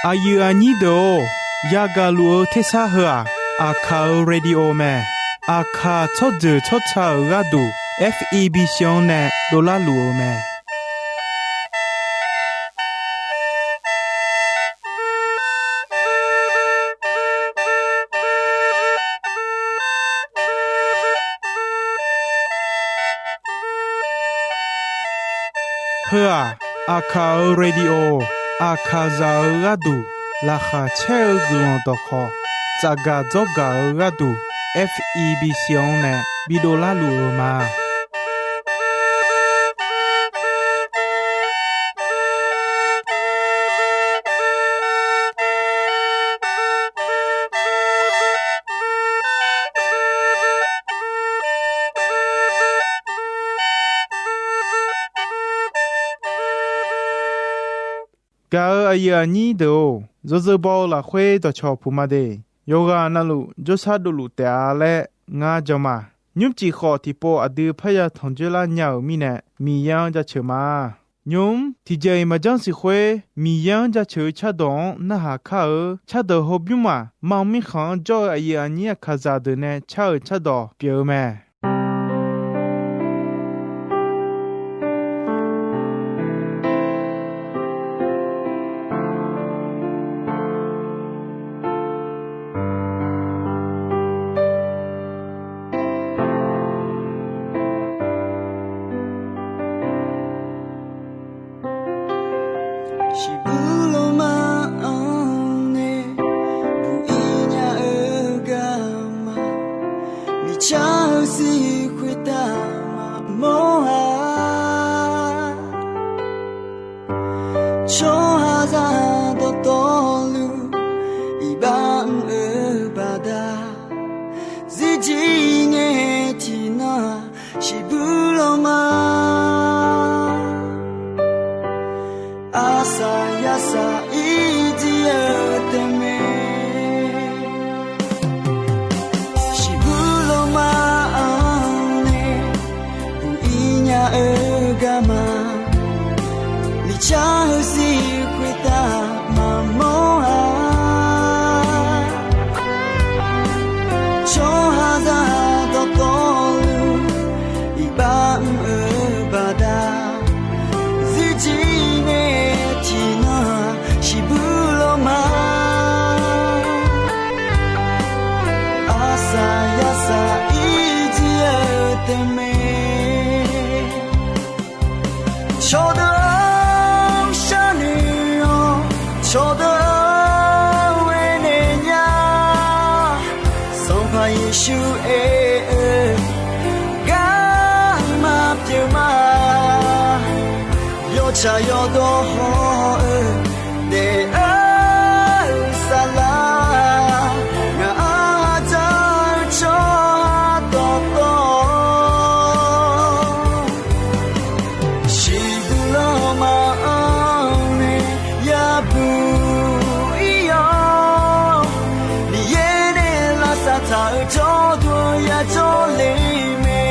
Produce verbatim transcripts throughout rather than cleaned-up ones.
Aqyuif aqnyir deuq-or, yagaq luf-eu tersar heu-aq, Aqkaq-euq radio mae. Aqkaq tsawrjeuq tsawrca-euq gharduq, F E B C-anr nae dovlar luf-eu mae. Heu-aq, Aqkaq-euq radio, Aqkaqzaq-euq gharduq laqkhaq caer-eu guiqlanq dawqkhawq, tsafgaq dzawrgaq-eu gharduq, F E B C-anr nae bidovlar luf-eu ma. Gaq-euq aqyuif aqnyir deuq-or, yawzeu baw-eu lafkhoer dawqcawq puq ma de. Yawqghaq navluf jawrshar dovluf taef-a laer ngar jan ma. Nymrcif khawf tiqpov aqdui parya tanqjoer lar nya-euq mirnae, Miqyaer-anr jaceuq ma. Nymq-mr tiqjeq-iq maqjanr siq khoer, Miqyaer-anr jaceuq-eu cardawq-anr narhaq kar-eu cardawq hawbymr maq, Manq mirkhanq-anr jawr-eu aqyuif aqnyir Aqkaqzaq deuq nae car-euq cardawq pyeuf-eu mae. Shiqbuq lawma-anr nae buq-ir nya-eu garma, miqcar-eu sir khoertav maqmawr-a. Tsawrhaqzaq dawqtawvluf iqbax mr-eu baqda, zirjir ngae tiqnan-aq shiqbuq lawma. Arsaq yarsaq irjir-eu taef mae. Shiqbuq lawma-anr nae buq-ir nya-eu garma, miqcar-eu sir khoertav maqmawr-a. Tsawrhaqzaq dawqtawvluf iqbax mr-eu baqda, zirjir ngae tiqnan-aq shiqbuq lawma. Arsaq yarsaq irjir-eu taef mae. Cawqdeuq-anr sharnoeq-awr, cawqdeuq-anr aernaeq nya. Sanqpaq Yeqsur aer-eu garma pyeuf ma. Yawtsaq yawdawr haw-eu daef-eu saflar, ngaq-anr ha dzar-eu tsawrhaq dawqtawv, shiqbuq lawma-anr nae yabuq-ir-awr, Miqyaer nae lavsav taq-euq jawrduq yajawr le mae.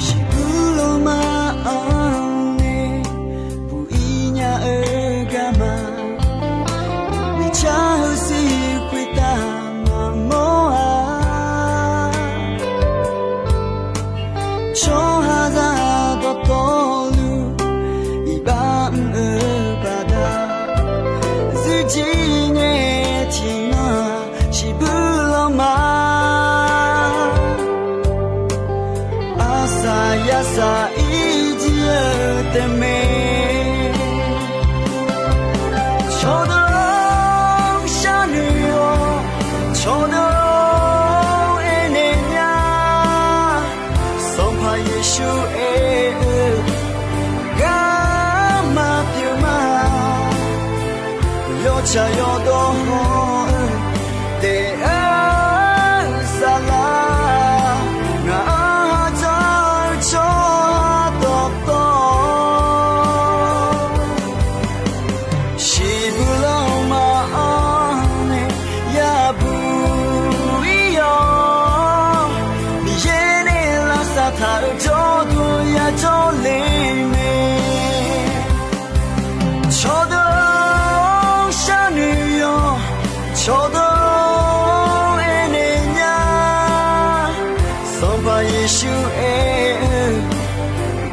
Shiqbuq lawma-anr nae buq-ir nya-eu garma, miqcar-eu sir khoertav maqmawr-a. Tsawrhaqzaq dawqtawvluf iqbax mr-eu baqda, zirjir ngae tiqnan-aq shiqbuq lawma. Arsaq yarsaq irjir-eu taef mae. Cawqdeuq-anr sharnoeq-awr, cawqdeuq-anr aernaeq nya. Sanqpaq Yeqsur aer-eu garma pyeuf ma. Tsaq yawdawr hawr-eu taef-aer saflar, ngaq-anr ha dzar-eu tsawrhaq dawqtawvluf, shiqbuq lanma-anr nae yabuq ir-awr, Miqyaer nae lavsav taq-euq jawrduq yajawr le mae. Cawqdeuq-anr sharnoeq yawq, cawqdeuq-anr aernaeq nya, Sanqpaq Yeqsur aer-eu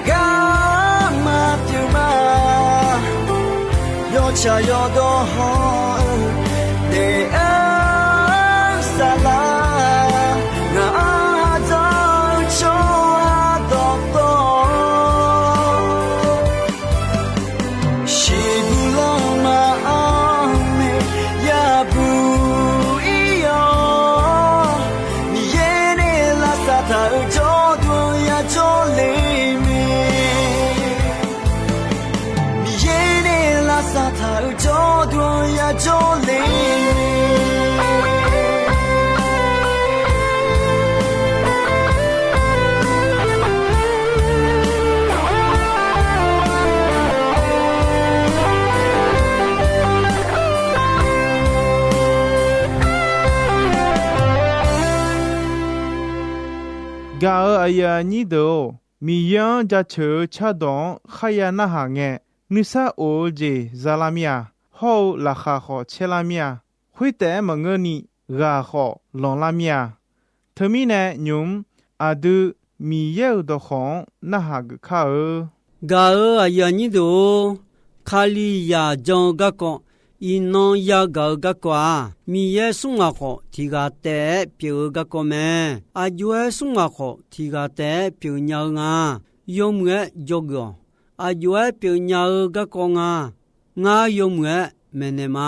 garma pyeuf ma. Yawtsaq yawdawr hawr-eu taef-aer saflar, ngaq-anr ha dzar-eu tsawrhaq dawqtawvluf, shiqbuq lanma-anr nae yabuq ir-awr, Miqyaer nae lavsav taq-euq jawrduq yajawr le mae. Miqyaer nae lavsav taq-euq jawrduq yajawr le mae. Gaq-euq aqyuif aqnyir deuq-or, Miqyaer-anr jaceuq-eu cardawq-anr kharya narhaq ngae, nuisar of-eu jeq zalar mir-a. Hawr-eu laqkhaq khawf caerlar mir-a. Khoertaef-aer maqngeurni ghaq khawf lanqlar mir-a. Teumirnae nymq-mr aqdui Miqyaer-euq dawqkawq-anr narhaq geuf kar-eu. Gaq-euq aqyuif aqnyir deuq-or, Kalizaq jan-eu garkawv, iqnan yagaq-eu garkawv-aq, Miqyaer smr ghaq khawf tiq ghaq taef-aer pyeuf-eu garkawv mae. Aqjox-aer smr ghaq khawf tiq ghaq taef-aer pyeuf nya-eu nga. Yawmuiq-aer dzawgeuf-awq. Aqjox-aer pyeuf nya-eu garkawv nga. Ngar yawmuiq-aer maeqnaeq ma.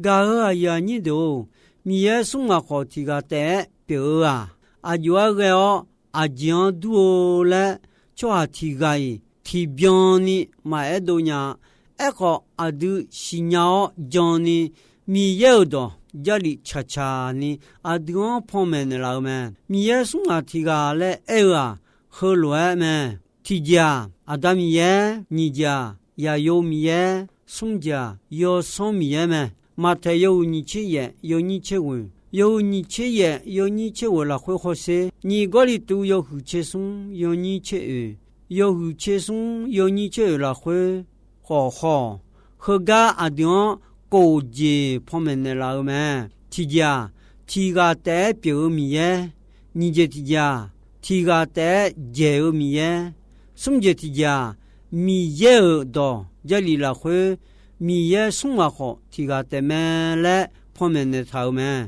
Gaq-euq aqyuif aqnyir deuq-or, Miqyaer smr ghaq khawf tiq ghaq taef-aer pyeuf-eu-aq, aqjox-aer ghae-awr aqjeq-anr dur-eu laer tsawrhaq tiq ghaq-iq tiqbyan ni maqaer dov nya-a. Aerkhawf, aqdui siqnya-awr jan ni Miqyaer-euq dawq Jarlif tsaqtsaq ni aqdui-anr panmaeq naeqlaf-eu mae. Miqyaer smr ghaq tiq ghaq laer aer-eu-aq, heulof-aer mae. Tiqjeq-aq, Aqda Miqyaer, nyiq jeq-aq, Yaqyo Miqyaer, smr jeq-aq, Yawsanr Miqyaer mae. Maqtaeq yawhuiq nyiq tser yaef yawnyir tser ghoeq, yawhuiq nyiq tser yaef yawnyir tser ghoeq lafkhoer hawsher, nyiq Gawrliqtu yawhuiq tser smr yawnyir tser oeq, yawhuiq tser smr yawnyir tser oeq lafkhoer khawf haw-awq. Heugar aqdui-anr kof jeq panmaeq naeqlaf-eu mae. Tiqjeq-aq, tiq ghaq taef-aer pyeuf-eu Miqyaer. Nyiq jeq tiqjeq-aq, tiq ghaq taef-aer dzaeq-eu Miqyaer. Smr jeq tiqjeq-aq, Miqyaer-euq dawq Jarlif lafkhoer, Miqyaer smr ghaq khawf tiq ghaq taef mae laer panmaeq naeqtaq-euq mae.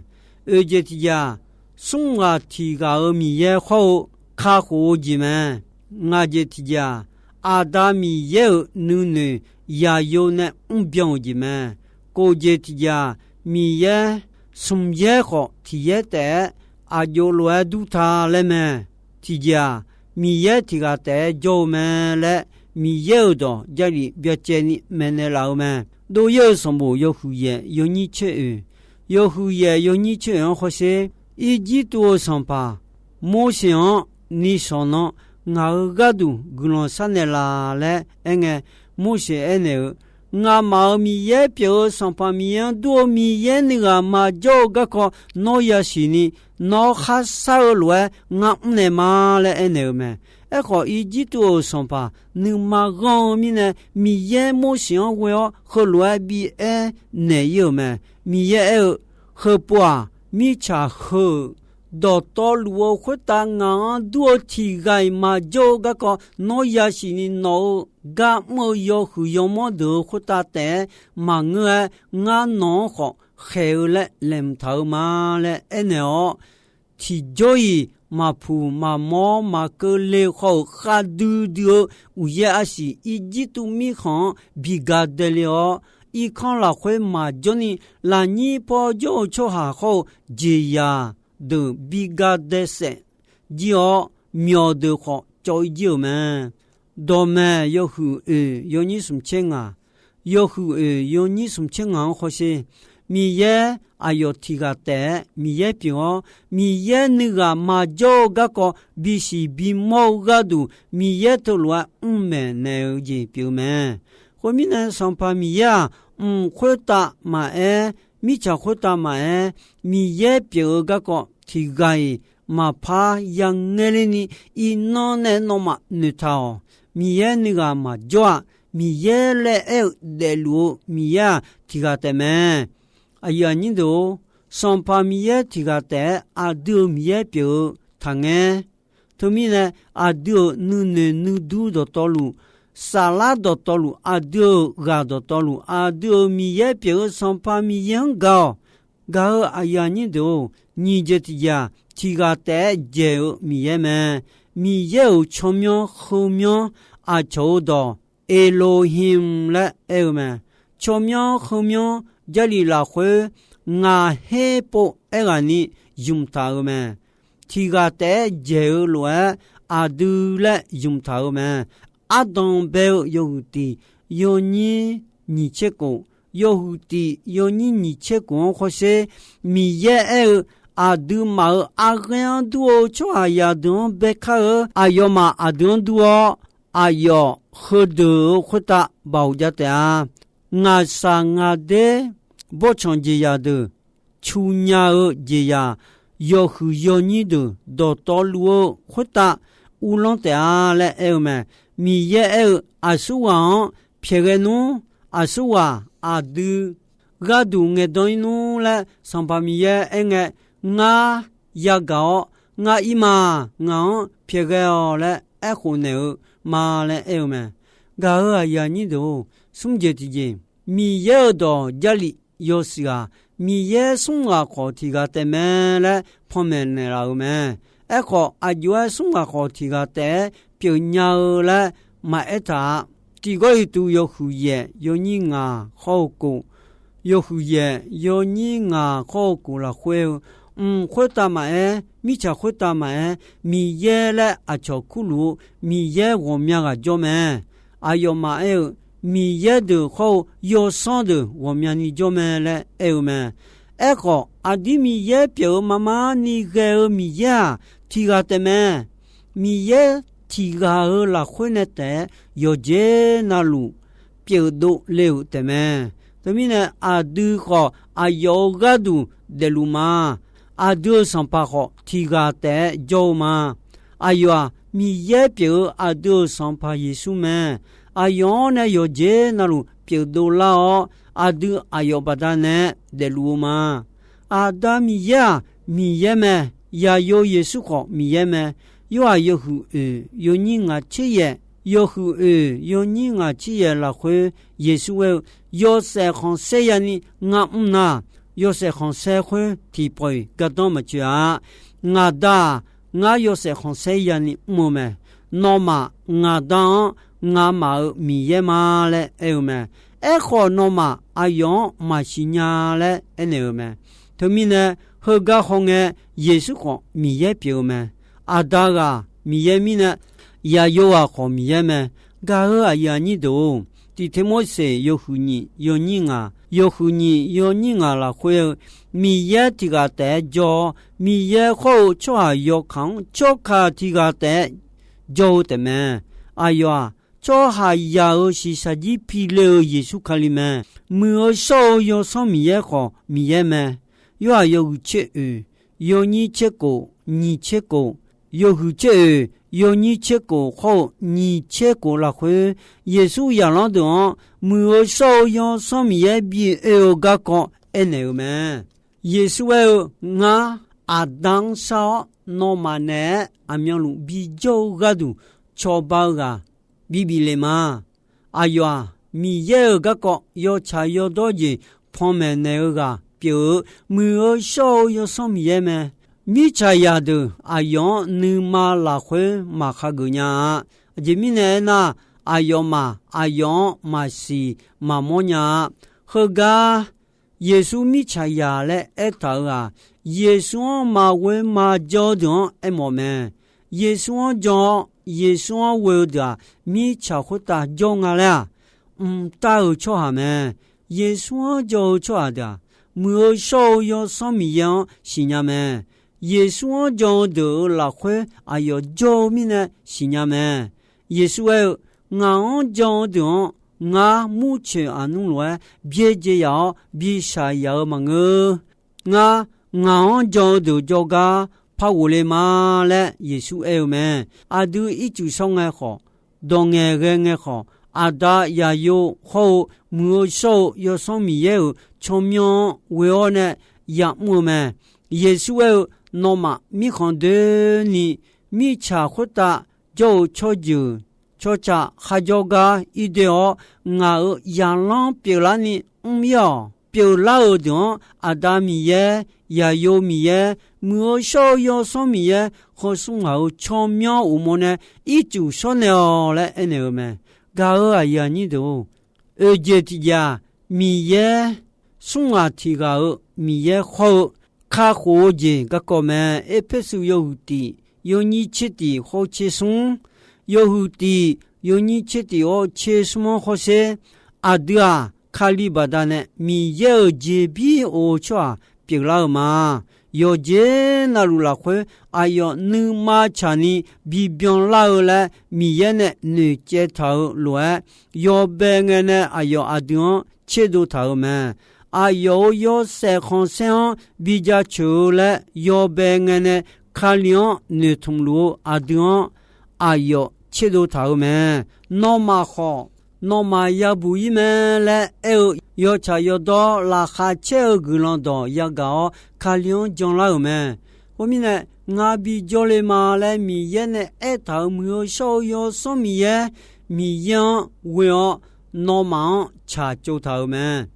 Oeq jeq tiqjeq-aq, smr ghaq tiq ghaq-euq Miqyaer hawr-eu kakhof-eu jeq mae. Ngaq jeq tiqjeq-aq, Aqda Miqyaer-euq nuinoeq Yaqyo nae mrbyan-euq jeq mae. Kof jeq tiqjeq-aq, Miqyaer smq yaer khawf tiq yaer taef-aer aqjox lof-aer dur ta laer mae. Tiqjeq-aq, Miqyaer tiq ghaq taef-aer jawr-eu mae laer Miqyaer-euq dawq Jarlif byacaevni maeqnaeq laf-eu mae. Dov-ir-eu sanqbof yawhuiq yaef yawnyir tser oeq, yawhuiq yaef yawnyir tser oeq-anr hawsher, Irjirtuv-euq sanqpaq Morseq-anr, nishawq nan ngaq-euq gharduq guiqlanq sharnaeq laf laer aerngae, Morseq aernaeq-eu, Ngamaf-euq Miqyaer pyeuf-eu Sanqpaq Miqyaer-anr dur-eu Miqyaer nuighaq maqjawr-eu garkawv nawr yasiq ni, nawr kharshar-eu lof-aer ngar mrnaeq ma laer aernaeq-eu mae. Aerkhawf, Irjirtuv-euq sanqpaq nuima ghanr-eu mirnae, Miqyaer Morseq-anr ghoe-awr heulof-aer bi aernaeq-ir-euq mae. Miqyaer aer-eu, Heupov-aq, mirtsaq heu-euq dawqtawvluf-eu khoertav ngaq-anr dur-eu tiq ghaq-iq maqjawr-eu garkawv nawr yasiq ni, nawq-euq gar mr-eu yawhuiq yawmanr deuq-euq khoertav taef-aer maqngeur-aer, ngar nawq-anr khawf khaeq-eu laer laeqhmq taq-eu ma laer aernaeq-awr, tiqjawr-iq maqpuq maqmawr maqkeuvle khawf-euq khavdui dui-eu uqyaer arsiq Irjirtuv mirkhanq-anr bi ga dae le-awr, irkanr lafkhoer maqjawr ni, lafnyir paw jawr-eu tsawrhaq hawr-eu jeqzaq deuq bi ga dae saef jir-awr, myawq deuq khawf cawv-ir jir-euq mae. Dawqmaeq yawhuiq oeq yawnyir smq tser ngaq, yawhuiq oeq yawnyir smq tser ngaq-anr hawsher. Miqyaer aqyawf tiq ghaq taef-aer Miqyaer pyeuf-awr, Miqyaer nuighaq maqjawr-eu garkawv bisiq bimawr-eu gharduq, Miqyaer teulof-aer mr maeqnaeq-eu jeq pyeuf-eu mae. Khoermirnae, Sanqpaq Miqyaer-aq, mq khoertav maqaer, mirtsaq khoertav maqaer, Miqyaer pyeuf-eu garkawv tiq ghaq-iq maqpar yangae lerni, iqnan nae nawmaf noeqtaq-awq. Miqyaer nuighaq maqjawr-aq, Miqyaer laer aer-eu daefluf-eu Miqyaer-aq, tiq ghaq taef mae. Aqyuif aqnyir deuq-or, Sanqpaq Miqyaer tiq ghaq taef-aer aqdui-euq Miqyaer pyeuf-eu taqngaer. Teumirnae, aqdui-euq nuinoeq nuidur dawqtawvluf, saflar dawqtawvluf, aqdui-euq ghaq dawqtawvluf, aqdui-euq Miqyaer pyeuf-eu Sanqpaq Miqyaer-anr gaq-awq. Gaq-eu aqyuif aqnyir deuq-or, nyiq jeq tiqjeq-aq, tiq ghaq taef-aer dzaeq-eu Miqyaer mae. Miqyaer-euq tsawrmyanr heumyanr aqcawq-eu dawq Elohim laer aer-eu mae. Tsawrmyanr heumyanr Jarlif lafkhoer ngaq her pov aerghaqni ymq taq-eu mae. Tiq ghaq taef-aer dzaeq-eu lof-aer aqdui laer ymq taq-eu mae. Ardanq bae-eu yawhuiq tiq yawnyir nyiq tser khof, yawhuiq tiq yawnyir nyiq tser khof-anr hawsher. Miqyaer aer-eu, aqduimaf-euq arghaer-anr dur-eu tsawrhaqzaq deuq-anr bae kar-eu aqyawfmaf aqdui-anr dur-awr, aqyawf heudeuq-euq khoertav baoq jav taef-a. Ngaqshaq ngaqder bawrtsanq jeqzaq deuq, cu nya-eu jeqzaq yawhuiq yawnyir deuq dawqtawvluf-eu khoertav uvlanr taef-a laer aer-eu mae. Miqyaer aer-eu, aqsurghaq-anr pyaeqghae nmr, aqsurghaq aqdui gharduq ngaeqdan-ir nmr laer Sanqpaq Miqyaer aerngae, ngar yagaq-awr, ngar ir ma, ngaq-anr pyaeqghae-awq laer aerkhof naeq-eu ma laer aer-eu mae. Gaq-eu aqyuif aqnyir deuq-or, smr jeq tiqjeq, Miqyaer-euq dawq Jarlif yawshuif-aq, Miqyaer smr ghaq khawf tiq ghaq taef mae laer panmaeq naeqlaf-euq mae. Aerkhawf, aqjox-aer smr ghaq khawf tiq ghaq taef-aer pyeufnya-eu laer maqaer taq-a. Tiq Gawrliqtu yawhuiq yaef yawnyir ngaq khawr-eu kof, yawhuiq yaef yawnyir ngaq khawr-eu kof lafkhoer-eu, mq khoertav maqaer, mirtsaq khoertav maqaer, Miqyaer laer aqcawq kurluf-eu Miqyaer ghawqmya ghaq jawr mae. Aqyawfmaf aer-eu, Miqyaer deuq khawr-eu yawsanr deuq ghawqmyani jawr mae laer aer-eu mae. Aerkhawf, aqdir Miqyaer pyeuf-eu marmar ni ghae-eu Miqyaer-aq, tiq ghaq taef mae. Miqyaer tiq ghaq-euq lafkhoer nae taef-aer yawqjeq navluf pyeufdov le-euq taef mae. Teumirnae, aqdui khawf aqyawf-euq gharduq daefluf ma. Aqdui-euq Sanqpaq khawf tiq ghaq taef-aer jawr-eu ma. Aqyawf-aq, Miqyaer pyeuf-eu aqdui-euq Sanqpaq Yeqsur mae. Aqyawf-anr nae yawqjeq navluf pyeufdov lar-awr, aqdui aqyawf baqdanae daefluf-eu ma. Aqda Miqyaer-aq, Miqyaer mae. Yaqyo Yeqsur khawf Miqyaer mae. Yorhaq yawhuiq oeq yawnyir ngaq tser yaef, yawhuiq oeq yawnyir ngaq tser yaef lafkhoer Yeqsur aer-eu, yawshaef khanqsaer yani ngar mr nar, yawshaef khanqsaer khoer tiqpawf-iq gardanr maqtsoeq-a. Ngaq Da-aq, ngar yawshaef khanqsaer yani mr-eu mae. Nawmaf ngaq Da-anr ngamaf-euq Miqyaer ma laer aer-eu mae. Aerkhawf, nawmaf aqyawf-anr maqsiq nya laer aernaeq-eu mae. Teumirnae, heugar hawngae Yeqsur khawf Miqyaer pyeuf-eu mae. Aqda ghaq Miqyaer mirnae, yaqyo ghaq khawf Miqyaer mae. Gaq-eu aqyuif aqnyir deuq-or, Tiqteqmorseq yawhuiq nyiq yawnyir ngaq, yawhuiq nyiq yawnyir ngaq lafkhoer-eu, Miqyaer tiq ghaq taef-aer jawr-awr, Miqyaer khawr-eu tsawrhaq yawkaq-anr tsawrkaq tiq ghaq taef-aer jawr-eu taef mae. Aqyawf-aq, tsawrhaqzaq-euq shiqshaq jir pile-eu Yeqsur Kali mae. Muiq-eu shawr-eu Yawsanr Miqyaer khawf Miqyaer mae. Yorhaq yawhuiq tser oeq, yawnyir tser kof, nyiq tser kof, yawhuiq tser oeq, yawnyir tser kof khawr-eu nyiq tser kof lafkhoer, Yeqsur zaqlanr deuq-anr Muiq-eu shawr-eu Yawsanr Miqyaer bi oe-eu garkawv aernaeq-eu mae. Yeqsur aer-eu, Ngar, Aqda-anr shar-awr nawmaf naeq-aer aqmyanluf bijawr-eu gharduq cawba-eu ghaq bibif le ma. Aqyawf-aq, Miqyaer-euq garkawv yawtsaq yawdawr jeq panmaeq naeq-eu ghaq pyeuf-eu, Muiq-eu shawr-eu Yawsanr Miqyaer mae. Mirtsaqzaq deuq aqyawf-anr nuima lafkhoer maqkhageuf nya-a. Aqjeq mirnae aernar, aqyawfmaf aqyawf-anr maqsiq maqmawr nya-a. Heugar Yeqsur mirtsaqzaq laer aertaq-euq-aq, Yeqsur-anr maqghoe maqjan-eu deuq-anr aermawf mae. Yeqsur-anr jan-awr, Yeqsur-anr ghoe-eu deuq-aq, mirtsaq khoertav jawr nga laer-aq, mqtav-euq tsawrhaq mae. Yeqsur-anr jan-eu tsawrhaq deuq-aq, Muiq-eu shawr-eu Yawsanr Miqyaer-anr siqnya mae. Yeqsur-anr jan-eu deuq-euq lafkhoer aqyawf jawr-eu mirnae siqnya mae. Yeqsur aer-eu, Ngaq-anr jan-eu deuq-anr ngar murcoeq aqnmr lof-aer byaerdzae yaf-awr bi shaq yaf-eu maqngeur. Ngar, ngaq-anr jan-eu deuq jawrgar par ghofle ma laer Yeqsur aer-eu mae. Aqdui ircuf shawr ngae khawf, dawq ngaeqghae ngae khawf, Aqda, Zaqyo hawr-eu Muiq-eu shawr-eu Yawsanr Miqyaer-euq tsawrmyanr-anr ghoe-awr nae yamr-eu mae. Yeqsur aer-eu, Nawmaf mirkhanq doeni mirtsaq khoertav jawr-eu tsawrjeuq tsawrca kharjawr gar irdoe-awr, ngaq-euq zaqlanr pyeuflarni mr-ir-awq. Pyeuflar-euq deuq-anr Aqda Miqyaer, Zaqyo Miqyaer, Muiq-eu shawr-eu Yawsanr Miqyaer, Khawsmr ghaq-euq tsawrmyanr uqmov nae ircuf shawr naeq-awq laer aernaeq-eu mae. Gaq-euq aqyuif aqnyir deuq-or, oeqjeq tiqjeq-aq, Miqyaer, smr ghaq tiq ghaq-euq Miqyaer khawr-eu kakhof-eu jeq garkawv mae. Erpersu yawhuiq tif yawnyir tser tif hawr-eu tser smr, yawhuiq tif yawnyir tser tif hawr-eu tser smr-anr hawsher. Aqdui-aq, Kali baqdanae Miqyaer-euq jeqbir of-eu tsawrhaq pyeuflar-eu ma. Yawqjeq navluf lafkhoer aqyawf nuima tsaqni bibyan lar-eu laer Miqyaer nae noeqcaev taq-euq lof-aer, yawbae ngae nae aqyawf aqdui-anr tserdov taq-euq mae. Aqyawf-euq yawshaef khanqsaer-anr bi jaceuq-eu laer yawbae ngae nae Kali-anr noeqtmq luf-eu aqdui-anr aqyawf tserdov taq-euq mae. Nawmaf khawf, nawmaf yabuq-ir mae laer aer-eu yawtsaq yawdawr laqkhaq caer-eu guiqlanq dawq yagaq-awr Kali-anr janlar-euq mae. Khoermirnae, ngar bi jawrle ma laer Miqyaer nae aertaq-euq Muiq-eu shawr-eu Yawsanr Miqyaer, Miqyaer-anr ghoe-awr nawmaf-anr tsaqtsov taq-euq mae.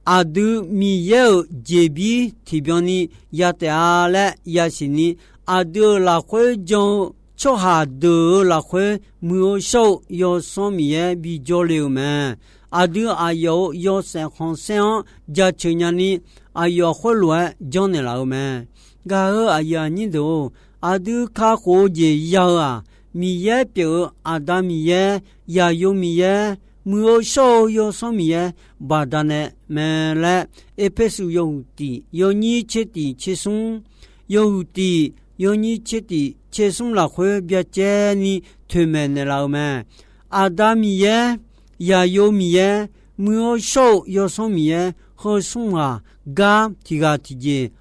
Aqdui Miqyaer-euq jeqbir tiqbyan ni ya taef-a laer yasiq ni, aqdui-euq lafkhoer jan-eu tsawrhaq deuq-euq lafkhoer Muiq-eu shawr-eu Yawsanr Miqyaer bi jawrle-euq mae. Aqdui aqyawf-euq yawshaef khanqsaer-anr jaceuq nyani, aqyawf khoerlof-aer janrnaeq laf-eu mae. Gaq-euq aqyuif aqnyir deuq-or, aqdui kakhof-eu jeq ya-eu-aq, Miqyaer pyeuf-eu Aqda Miqyaer, Zaqyo Miqyaer, Muiq-eu shawr-eu Yawsanr Miqyaer baqdanae mae laer, Erpersu yawhuiq tif yawnyir tser tif tser smr, yawhuiq tif yawnyir tser tif tser smr lafkhoer byacaevni toeqmaeq naeqlaf-eu mae. Aqda Miqyaer, Zaqyo Miqyaer, Muiq-eu shawr-eu Yawsanr Miqyaer, heu smr ghaq gar tiq ghaq tiqjeq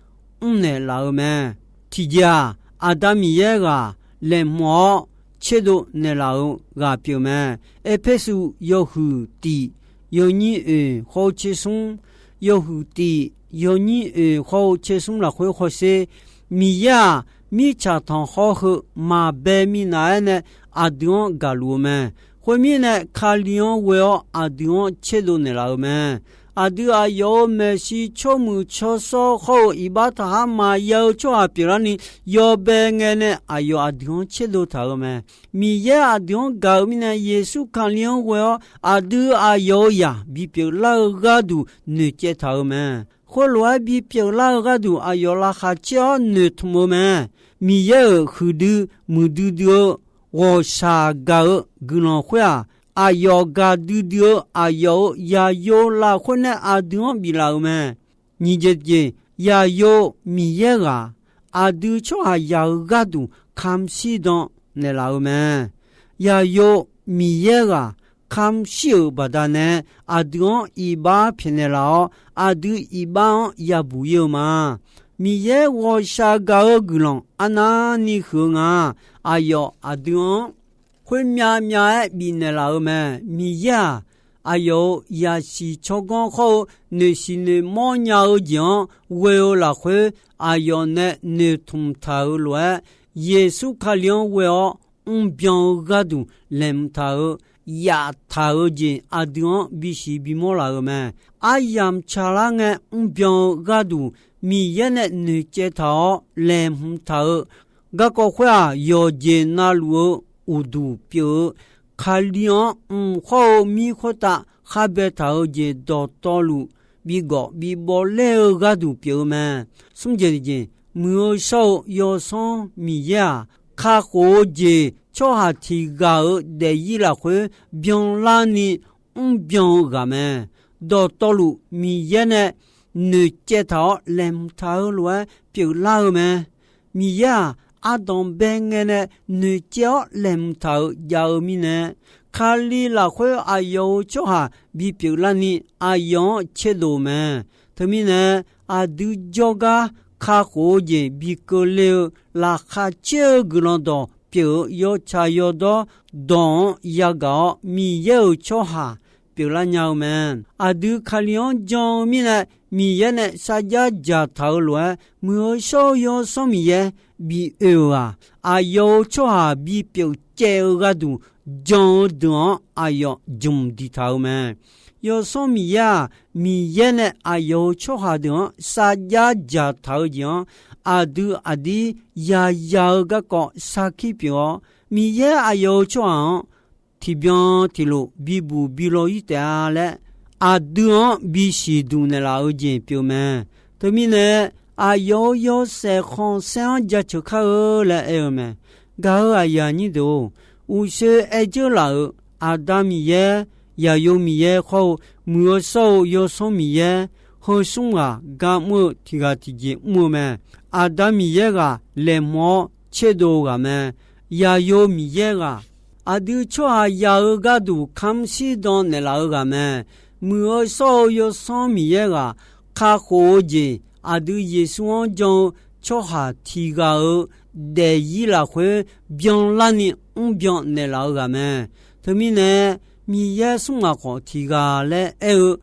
mrnaeq laf-eu mae. Tiqjeq-aq, Aqda Miqyaer ghaq laeqhmq-awr tserdov naeqlaf-eu ghaq pyeuf mae. Erpersu yawhuiq tif yawnyir oeq hawr-eu tser smr, yawhuiq tif yawnyir oeq hawr-eu tser smr lafkhoer hawsher. Miqyaer-aq, mirtsaq tanqkhawr heu maqbae minav-aer nae aqdui-anr gaqluf-eu mae. Khoermirnae, Kali-anr ghoe-awr aqdui-anr tserdov naeqlaf-eu mae. Aqdui aqyawf-euq maeqshi tsawrmuiq tsawrshawr hawr-eu iqbax taqkhar maqya-eu tsawrhaq pyeuflarni, yawbae ngae nae aqyawf aqdui-anr tserdov taq-euq mae. Miqyaer aqdui-anr gaq-euq mirnae, Yeqsur Kali-anr ghoe-awr aqdui aqyawf-euq zaq bipyeuf lar-eu gharduq noeqcaev taq-euq mae. Khoerlof-aer bipyeuf lar-eu gharduq aqyawf laqkhaq caer-awr noeqtmq-eu mae. Miqyaer-euq huiqdui muiqdui dui-eu ghawqshaq gaq-eu guiqlanq khoer-aq, aqyawf gaqdui dui-eu aqyawf-euq Zaqyo lafkhoer nae aqdui-anr biflaf-euq mae. Nyiq jeq tiqjeq, Zaqyo Miqyaer ghaq aqdui tsawrhaqzaq-euq gharduq kamq shirdan naeqlaf-eu mae. Zaqyo Miqyaer ghaq kamq shir-euq baqdanae, aqdui-anr iqbax pyaeqnaeq laf-awr, aqdui iqbax-anr yabuq-ir-eu ma. Miqyaer ghawqshaq gaq-eu guiqlanq arnavni huiq-eu nga. Aqyawf aqdui-anr khoermyav myav-aer bifnaeq laf-eu mae. Miqyaer-aq, aqyawf-euq zaqsiq tsawrganr hawr-eu noeqsiq noeqmawr nya-eu jeq-anr ghoe-eu lafkhoer, aqyawf nae noeqtmq taq-euq lof-aer, Yeqsur Kali-anr ghoe-awr mrbyan-eu gharduq laeqhmq taq-euq, yaftaq-eu jeq aqdui-anr bisiq bimawr laf-euq mae. Aryamq tsaqlar ngae mrbyan-eu gharduq Miqyaer nae noeqcaev taq-awr laeqhmq taq-euq garkawv khoer-aq, yawqjeq navluf-eu uqduq pyeuf-eu Kali-anr mq hawr-eu mir khoertav khar baetaq-eu jeq dawqtawvluf bigawf bibawv ler-eu gharduq pyeuf-eu mae. Smr jeq tiqjeq, Muiq-eu shawr-eu Yawsanr Miqyaer-aq, kakhof-eu jeq tsawrhaq tiq ghaq-euq daefzir lafkhoer byanlarni mrbyan-eu ghaq mae. Dawqtawvluf Miqyaer nae noeqcaev taq-awr laeqhmq taq-eu lof-aer pyeuflar-eu mae. Miqyaer-aq, ardanq bae ngae nae noeqcaev-awr laeqhmq taq-euq jav-eu mirnae, Kali lafkhoer aqyawf-euq tsawrhaq bipyeuf larni aqyawf-anr tserdov-eu mae. Teumirnae, aqdui jawrgar kakhof-eu jeq bi keuvle-eu laqkhaq caer-eu guiqlanq dawq pyeuf-eu yawtsaq yawdawr dawq-anr yagaq-awr, Miqyaer-euq tsawrhaq pyeuflar nya-eu mae. Aqdui Kali-anr jan-eu mirnae, Miqyaer nae sarjax dzaqtaq-eu lof-aer, Muiq-eu shawr-eu Yawsanr Miqyaer bi oe-euq-aq, aqyawf-euq tsawrhaq bipyeuf caev-eu gharduq jan-eu deuq-anr aqyawf jmq diqtaq-eu mae. Yawsanr Miqyaer-aq, Miqyaer nae aqyawf-euq tsawrhaq deuq-anr sarjax dzaqtaq-eu jeq-anr, aqdui aqdir yaya-eu garkawv sarkir pyeuf-awr, Miqyaer aqyawf-euq tsawrhaq-anr tiqbyan tiqlof bibuq bi law-ir taef-a laer, aqdui-anr bisiq duq naeqlaf-eu jeq pyeuf mae. Teumirnae, aqyawf-euq yawshaef khanqsaer-anr jaceuq kar-eu laer aer-eu mae. Gaq-euq aqyuif aqnyir deuq-or, uqshoe aer dzeur laf-euq Aqda Miqyaer, Yaqyo Miqyaer khawr-eu Muiq-eu shawr-eu Yawsanr Miqyaer, heu smr ghaq gar mr-eu tiq ghaq tiqjeq mr-eu mae. Aqda Miqyaer ghaq laeqhmq-awr tserdov-eu ghaq mae. Yaqyo Miqyaer ghaq, aqdui tsawrhaq yaq-eu gharduq kamr shir dan naeqlaf-eu ghaq mae. Muiq-eu shawr-eu Yawsanr Miqyaer ghaq, kakhof-eu jeq aqdui Yeqsur-anr jan-eu tsawrhaq tiq ghaq-euq daefzir lafkhoer byanlarni mrbyan naeqlaf-eu ghaq mae. Teumirnae, Miqyaer smr ghaq khawf tiq ghaq laer aer-eu,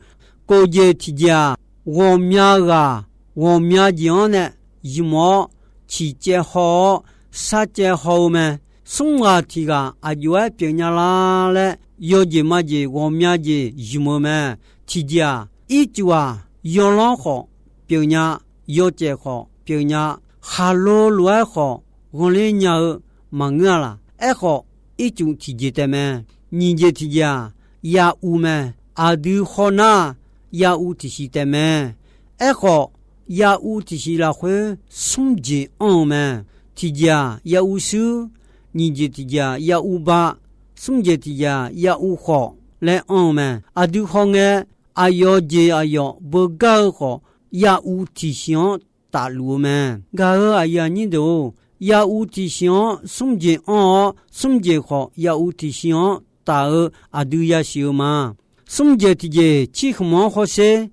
kof jeq tiqjeq-aq, ghawqmya ghaq ghawqmya jeq-anr nae zmq-awr, ciqcaev haw-awr, sarcaev haw-eu mae. Smr ghaq tiq ghaq aqjox-aer pyeufnya lar laer, yawjeq majeq ghawqmya jeq zmq-eu mae. Tiqjeq-aq, ircuf-aq, yawlanr khawf pyeufnya, yawcaef khawf pyeufnya, khaqlo lof-aer khawf ghanqler nya-eu maqngeur-a laq. Aerkhawf, ircuf tiqjeq taef mae. Nyiq jeq tiqjeq-aq, yaruv mae. Aqdui hawnar-aq, yaruv tiqsiq taef mae. Aerkhawf, yaruv tiqsiq lafkhoer smr jeq anr-eu mae. Tiqjeq-aq, yaruv shuir, nyiq jeq tiqjeq-aq, yaruv ba, smr jeq tiqjeq-aq, yaruv khawf laer anr-eu mae. Aqdui hawngae, aqyawf jeq aqyawf beugar-eu khawf, yaruv tiqsiq-anr tafluf-eu mae. Gaq-euq aqyuif aqnyir deuq-or, yaruv tiqsiq-anr smr jeq anr-awr, smr jeq khawf yaruv tiqsiq-anr taf-eu aqdui yasiq-eu ma. Smr jeq tiqjeq cirkhmq-anr hawsher.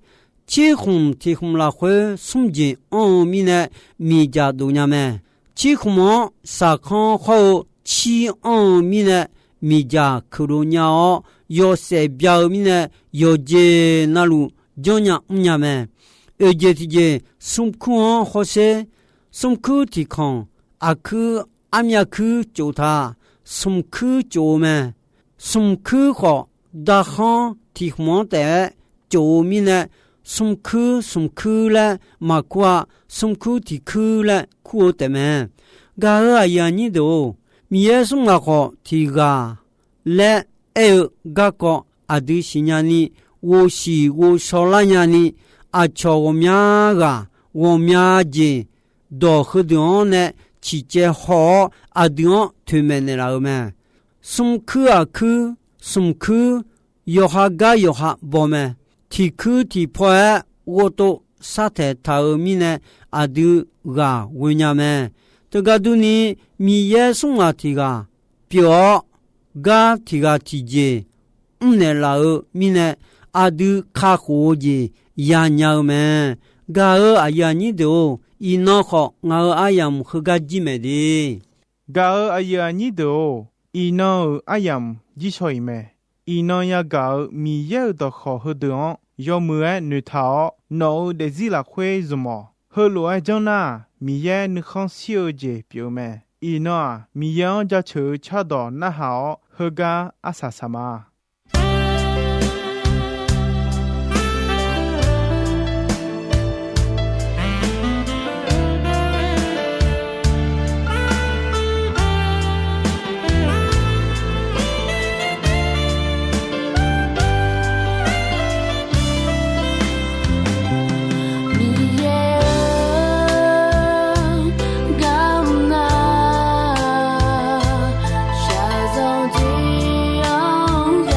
Cirkhmq tiqkhmq lafkhoer smr jeq anr-eu mirnae miqdzaq dofnya mae. Cirkhmq-anr saqkanr khawr-eu cir anr-eu mirnae miqdzaq keuqdov nya-awr, yawshaef bya-eu mirnae yawqjeq navluf janrnya mrnya mae. Oeq jeq tiqjeq smrkuir-anr hawsher. Smrkuir tiqkanq aqkuir armyav kuir tsof ta, smqkuir tsof-eu mae. Smqkuir khawf, darkhanr tiqkhmq-anr taef-aer tsof-eu mirnae, smrkuir smqkuir laer maqkur-a. Smrkuir tiqkuir laer kur-eu taef mae. Gaq-euq aqyuif aqnyir deuq-or, Miqyaer smr ghaq khawf tiq ghaq laer aer-eu garkawv aqdui siqnya ni, ghovshiq ghovshaw lar nya ni, aqcawq ghawqmya ghaq ghawqmya jeq dawq heudeuq-anr nae ciqcaev haw-awr, aqdui-anr toeqmaeq naeqlaf-eu mae. Smrkuir aqkuir, smqkuir yawqha gar yawqha baw mae. Tiqkuir tiqpaw-aer ghovtov sartaeq taq-euq mirnae, aqdui ghaq ghoenya mae. Teugar durni, Miqyaer smr ghaq tiq ghaq pyeuf-awr, gar tiq ghaq tiqjeq mrnaeq laf-eu mirnae, aqdui kakhof-eu jeq yanya-eu mae. Gaq-euq aqyuif aqnyir deuq-or, iqnan khawf ngaq-euq aryamq heugar jir maeq de. Gaq-euq aqyuif aqnyir deuq-or, iqnan-euq aryamq jir shaw-iq mae. Iqnan yagaq-euq Miqyaer-euq dawqkawq heudeuq-anr yawmuiq-aer noeqtaq-awr, nawq-euq daefzir lafkhoer zmq-awq. Heulof-aer janr nar-aq, Miqyaer nuikhanr shir-eu jeq pyeuf-eu mae. Iqnan-aq, Miqyaer-anr jaceuq-eu cardawq narhaq-awr, heugar arsaq saq ma. Miqyaer-or, ngar mr nar, shaqzanq tiq anr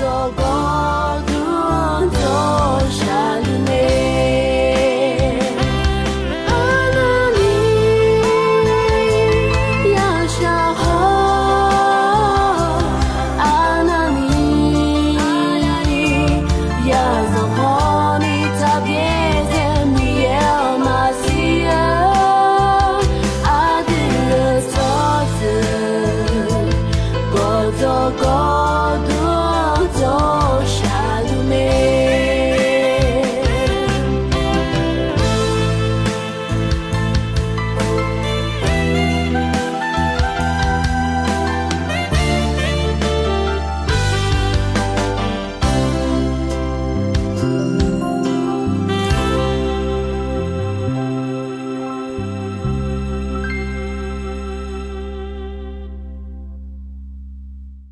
yawqghaq